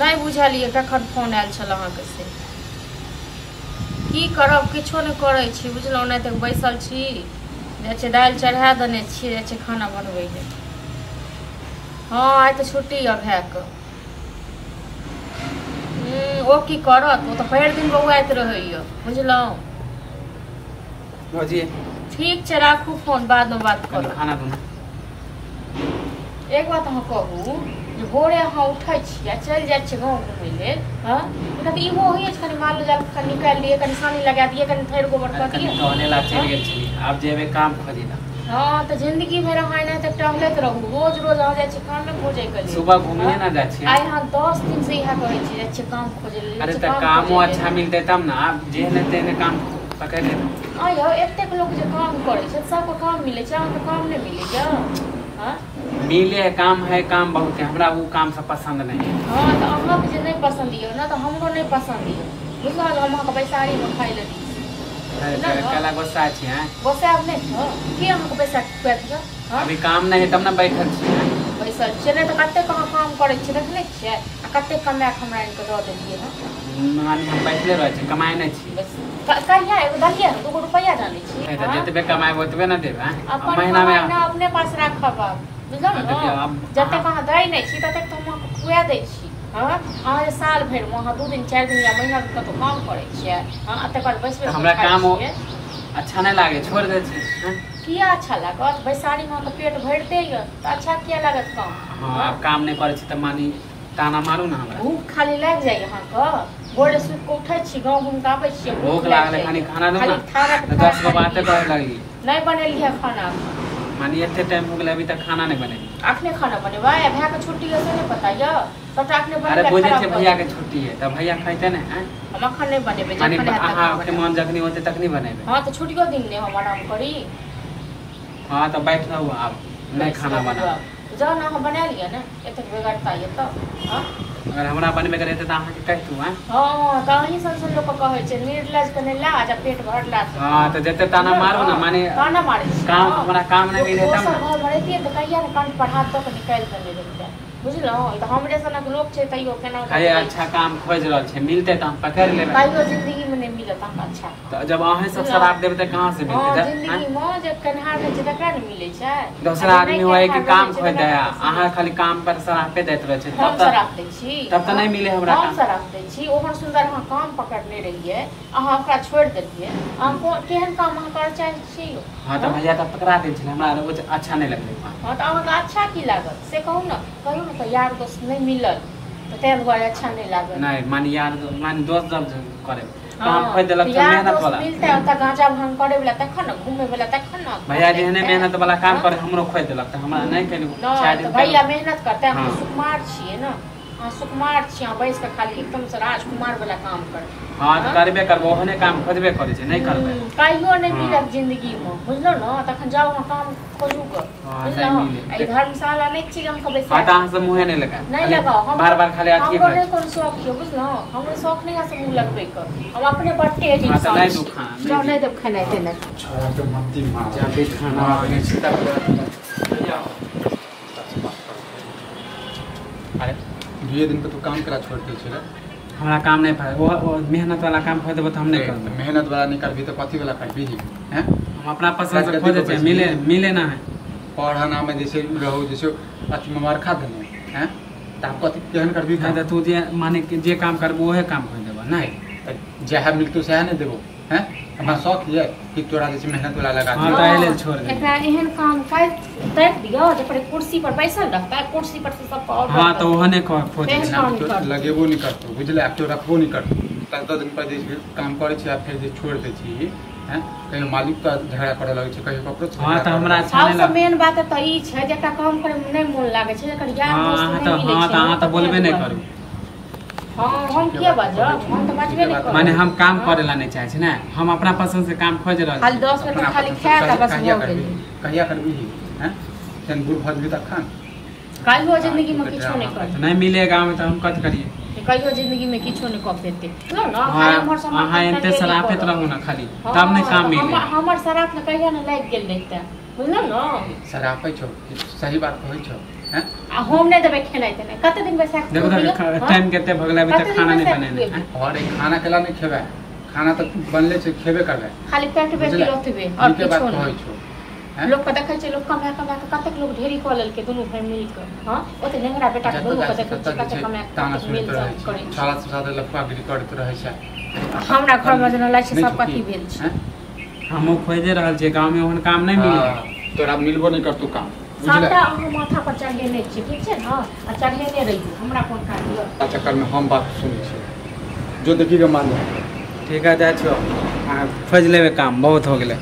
नहि बुझलियै कखन फोन आयल छल अहाँके से। की करब, किछो नहि करै छी बुझलहुँ, नहि तऽ बैसल छी, जाइ छै दालि चढ़ा देने छियै, जाइ छै खाना बनबै लए। हँ आइ तऽ छुट्टी यऽ भायके। ओ की करत, ओ तऽ भरि दिन बौआइत रहैया बुझलहुँ। भौजी ठीक छै, राखू फोन, बादमे बात करब। खाना दू। एक बात अहाँ कहू जे भोरे अहाँ उठै छी आ चलि जाइ छियै गाँव घुमै लेल, हँ तऽ इहो होइए जे कनि माल जाल कनि निकालि लियै, कनि सानी लगा दियै, कनि थैर गोबर कऽ दियै। टहले ला चलि गेल छलियै, आब जेबै काम खोजै ला। हँ तऽ जिंदगी भरि अहाँ एनाहिते टहलैत रहू, रोज रोज अहाँ जाइ छियै कामे खोजैके लेल। सुबह घूमिए ना जाइ छियै। आइ अहाँ 10 दिन से इएह कहै छियै, जाइ छियै काम खोजै लेल। अरे तऽ कामो अच्छा मिलतै तब ने, आब जेहने तेहने काम पकड़ि लेबै। आँ यौ, एतेक लोक जे काम करै छै सबके काम मिलै छै, अहाँके काम नहि मिलैया? हँ मिले है, काम है, काम बहुत है, हमरा वो काम सब पसंद नहीं है। हाँ तो अहाँके जे नहीं पसंद यऽ ना, तो हमरो नहीं पसंद यऽ बुझलहुँ। हम अहाँके बैसारीमे खाइ लए दी। कला गुस्सा छी? हैं गुस्सा नहीं छौ की अहाँके पैसा खुआ दिअ? अभी काम नहीं है तब ना बैठल छी। बैसल छियै नहि तऽ कतेक अहाँ काम करै छियै देखने छियै, आ कतेक कमाए कऽ हमरा आनिकऽ दऽ देलियै हँ। माने हम बैठले रहै छी, कमाए नहि छी। कहिया एगो देलियै हँ? 2 रुपैआ जानै छी? जतबे कमाएब ओतबे ने देब। अपन महीना अपने पास राखब आब, बुझलहुँ ने? जतेक अहाँ दै नहि छी ततेक तऽ हम अहाँके खुआ दै छी। हँ अहाँ जे साल भरिमे अहाँ 2 दिन 4 दिन या महीना कतहु काम करै छियै, हँ तकर बाद बैस बैस हमरा काम अच्छा नहि लागै, छोड़ि दै छी। किया अच्छा लागत? बैसारीमे अहाँके पेट भरिते यऽ तऽ अच्छा किया लागत काम? हँ आब काम नहि करै छी तऽ मानी ताना मारू ने हमरा। भूख खाली लागि जाइए अहाँके, भोरे सुति कऽ उठै छी, गाँव घूमि कऽ आबै छियै, भूख लागल, खाली खाना दू ने, 10 गो बाते कहै लगली। नहि बनेलियै खाना, मानी एते टाइम हो गेलै अभी तक खाना नहीं बनेली। अखने खाना बनेबै? भाय के छुट्टी है से नहीं पता यऽ, सबटा अखने बनेबै। अरे बुझै छियै भैया के छुट्टी है तऽ भैया खैते ने। हैं हम अखन नहीं बनेबै, जखन हेतै अहाँ के मन जखनी होतै तखनी बनेबै। हां तऽ छुट्टियो दिन ने हम आराम करी। हां तऽ बैठ रहू आब, नहीं खाना बना। जाउ ने अहाँ बना लिअ ने, एतेक बेगरता यऽ तऽ। हां अगर हमरा बनबे के रहतै तऽ अहाँ के कहितू। हैं हां तऽ अहीं सन सन लोक के कहै छै निर्लज के नहि लाज आ पेट भरला से। हां तऽ जते ताना मारू ना, माने ताना मारै छी, काम हमरा काम नहि मिले तब ना। घर भरैतियै तऽ कहिया ने कंठ पर हाथ दऽ के निकालि देने रहितै बुझलहुँ। तऽ हमरे सनक लोक छै तैयो केना कहे अच्छा काम खोजि रहल छै, मिलतै तऽ हम पकड़ि लेबै। कहियो जिंदगी मे नहि मिलत अहाँके अच्छा। तऽ जब अहाँ सब शराब देबै तऽ कहाँ से मिलतै? जिंदगी मे जे केनहार रहै छै तकरा ने मिलै छै। दोसरा आदमी होइ कि काम खोजि दै, अहाँ खाली काम पर शराबे दैत रहै छै। हम शराब दै छी तब तऽ नहि मिले हमरा। हम शराब दै छी? ओहन सुन्दर अहाँ काम पकड़ने रहियै, अहाँ ओकरा छोड़ि देलियै। अहाँ केहन काम अहाँ करऽ चाहै छी? हाँ तऽ भैया तऽ पकड़ा देल छलै हमरा, अच्छा नहि लगलै। हाँ तऽ अहाँके अच्छा की लागल से कहू ने? कहू ने तऽ यार दोस्त नहि मिलल तऽ ताहि दुआरे अच्छा नहि लागल। नहि माने यार माने दोस्त जब करे काम खोजि देलक तऽ मेहनत वाला मिलतै, ओतऽ गांजा भांग करे वाला तखन ने, घूमे वाला तखन ने। भैया जेहने मेहनत वाला काम करे हमरो खोजि देलक तऽ हमरा नहि केलू। भैया मेहनत करतै, हम सुकुमार छियै ने, अहाँ सुकुमार छियै, अहाँ बैस कऽ खाली एकदम से राजकुमार वाला काम करबै। हाँ तऽ करबे करबै, ओहने काम खोजबे करै छै, नहि करबै कहियो नहि मिलत जिंदगी मे बुझलहुँ ने। तखन जाउ अहाँ काम खोजू कऽ बुझलहुँ। एहि धर्मशाला नहि छी अहाँके बैसा। हाँ तऽ अहाँ सब मुँहे नहि लगाउ, नहि लगाउ, हम बार बार खाली अथी। हमरो नहि कोनो शौक यऽ बुझलहुँ, हमरो शौक नहि है से मुँह लगबै के, हम अपने बड़ तेज इंसान नहि दू खाना, जाउ नहि देब खेनाइ तेनाइ। छोड़ा के मत्ती मार जा खाना बनै छी तब। अरे 2 दिन पे तू काम करा छोड़ दै छै। हमरा काम नहीं पाए, वो मेहनत वाला काम खोज देबो तऽ हम नहीं करबै। मेहनत वाला नहीं करबी तऽ कथी वाला करबी? हैं हम अपना पसंद से खोजै छियै, मिले मिले ना है। पढ़ना में जैसे रहू जैसे अथी में मार खा देने हैं तऽ हम कथी केहन करबी? तऽ तू जे माने जे काम करबो ओहे काम खोज देबो। नहीं तऽ जएह मिलतौ सएह नहि देबो। हैं हमरा शौक ये कि तोरा जैसे मेहनत वाला लगा। हां तऽ एहि लेल छोड़ दे एकरा, एहन काम ताकि दियौ जे पर कुर्सी पर बैसल रहतै, कुर्सी पर से सबके ऑर्डर। हां तऽ ओहने खोज लगेबो नहि करतौ बुझले, आब तो रखबो नहि करतौ। 10 दिन पर जे काम करै छी आ फेर जे छोड़ दै छी, हैं कहियो मालिक तऽ झगड़ा करऽ लगै छै, कहियो ककरो। हां तऽ हमरा अच्छा नहि लागै। मेन बात तऽ ई छै जेकरा काम करे मे नहि मोन लागै छै, जकर यार दोस्त नहि मिलै छै। हां तऽ अहाँ तऽ बोलबे नहि करू। हाँ हम किया बाजब, हम तऽ बाजबे नहि करब। माने हम काम करे ला नहीं चाहे छी ने, हम अपना पसंद से काम खोज रहल। खाली 10 मिनट खाली खाए के बस हो गेल। कहिया करबी? हैं जन बूढ़ भऽ जेबी तखन कहियो जिंदगी में किछो नहीं करब। नहीं मिले गाँव में तऽ हम कथी करिए? कहियो जिंदगी में किछो नहीं कऽ पेते। ना खाली हमर सामान अहाँ एते शराफत रहू ना खाली, तब नहीं काम मिले। हमर शराफ ने कहिया ने लागि गेल रहिते बुझलहुँ ने। शराफै छौ, सही बात कहै छौ। हैं आ हम नहि देबै खेनाइ तेनाइ। कते दिन बैसा के देखो खुएबियै? तऽ टाइम कते भऽ गेलै, अभी तक कते दिन खाना नहि बैसा के बनेने। खुएबियै? अरे खाना केला नहि खेबै? खाना तऽ बनले छै, खेबे करबै। खाली पेट बेटी बुझले? ओतबे आओर नीके बात किछो कहै नहि। छौ हैं? लोक के देखै छै, लोक कमा कमा के कतेक लोक ढेरी कऽ लेलकै दुनू भाय मिल कऽ। हँ, ओते नेंगरा बेटा के जतऽ दुनू जाइ के छै देखै ततऽ छियै जे कते छै कमा के ताना कतेक मिल सुनैत रहै जाल छै, करै छै। साला साला लफुआगिरी करैत रहै छै। हमरा घरमे जेना लागै छै नहि सब छौ की? कथी भेल छै। हैं? हमहूँ खोजे रहल छियै, गाँवमे ओहन काम नहि मिलै। हाँ, तोरा मिलबो नहि करतौ काम, बुझले? सबटा अहाँ माथा पर चढ़ेने छियै, ठीक छै ने? आ चढ़ेने रहियौ, हमरा कोन काज यऽ? आ चक्करमे हम बात सुनै छियै, जो देखी के मान। ठीक है, जाइ छियौ, अहाँ खोजि लेबै काम, बहुत हो गेलै।